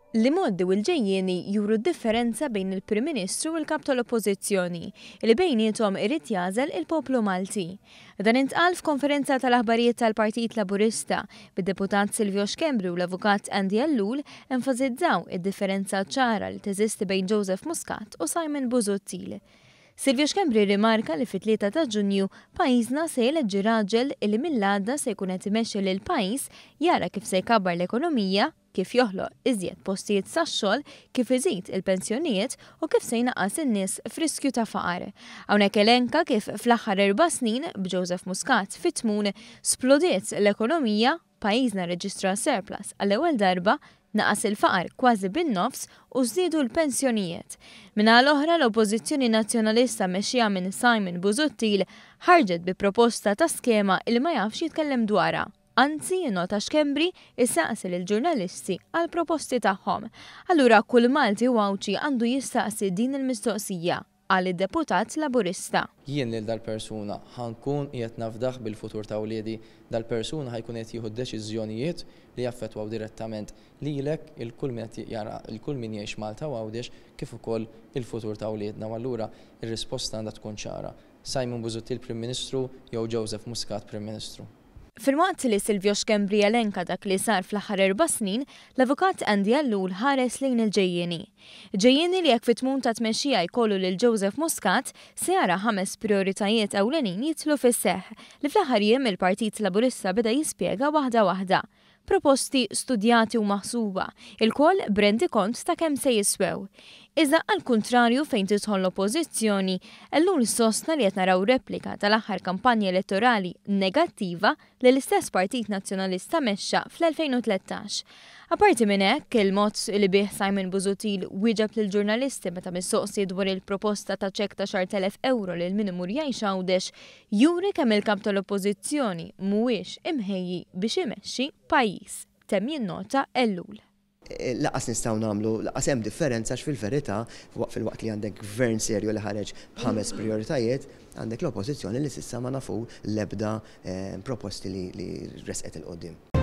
L-imgħoddi u l-ġejjieni juru d-differenza bejn il-Prim Ministru u l-Kap tal-Oppożizzjoni, li bejniethom irid jagħżel il-poplu Malti. Dan intqal f'konferenza tal-aħbarijiet tal-Partit Laburista, bid-Deputat Silvio Schembri u l-Avukat Andy Ellul enfasizzaw id-differenza ċara li teżisti bejn Joseph Muscat u Simon Busuttil. Silvio Schembri rrimarka li fit-3 ta' Ġunju pajjiżna se jeleġġi raġel li mill-għada se jkun qed imexxi lill-pajjiż jara kif se jkabbar l-ekonomija, kif joħloq iżjed postijiet tax-xogħol, kif iżid il-pensjonijiet u kif se jnaqqas in-nies f'riskju ta' faqar. Hawnhekk elenka kif fl-aħħar erba' snin, b'Joseph Muscat fit-tmun, splodiet l-ekonomija, pajjiżna rreġistra surplus għall-ewwel darba, naqas il-faqar kważi bin-nofs u żdiedu l-pensjonijiet. Min-naħa l-oħra, l-Oppożizzjoni Nazzjonalista mmexxija minn Simon Busuttil ħarġet bi proposta ta' skema li ma jafx jitkellem dwarha. Anzi, innota Schembri, isaqsi lill-ġurnalisti għall-proposti tagħhom. Allura kull Malti u Għawdxi għandu jistaqsi din il-mistoqsija, qal id-deputat Laburista. Jien lil dal-persuna ħa nkun qiegħed nafdah bil-futur ta' wliedi? Dal-persuna ħa jkun qed jieħu deċiżjonijiet li jaffettwaw direttament lilek, 'il kull min qed jara, 'il kull min jgħix Malta u Għawdex, kif ukoll il-futur ta' wliedna. U allura r-risposta għandha tkun ċara. Simon Busuttil Prim Ministru jew Joseph Muscat Prim Ministru? Filwaqt li Silvio Schembri elenka dak li sar fl-aħħar erba' snin, l-Avukat Andy Ellul ħares lejn il-ġejjieni. Ġejjieni li jekk fit-tmun tat-tmexxija jkollu lil Joseph Muscat, se jara ħames prijoritajiet ewlenin jidħlu fis-seħħ, li fl-aħħar jiem il-Partit Laburista beda jispjega waħda waħda. Proposti studjati u maħsuba, ilkoll b'rendikont ta' kemm se jiswew. Iżda għall-kuntrarju fejn tidħol l-Oppożizzjoni, Ellul sostna li qed naraw replika tal-aħħar kampanja elettorali negattiva li l-istess Partit Nazzjonalista mexxa fl-2013. Apparti minn hekk, il-mod li bih Simon Busuttil wieġeb lill-ġurnalisti meta mistoqsi dwar il-proposta ta' ċekk ta' 10,000 ewro lil min imur jgħix Għawdex juri kemm il-Kap tal-Oppożizzjoni mhuwiex imħejji biex imexxi pajjiż, temm jinnota Ellul. Lanqas nistgħu nagħmlu, lanqas hemm differenza għax fil-verità, filwaqt li għandek Gvern serju li ħareġ b'ħames prijoritajiet, għandek l-Oppożizzjoni li s'issa ma nafu l-ebda proposti li ressqet 'il quddiem.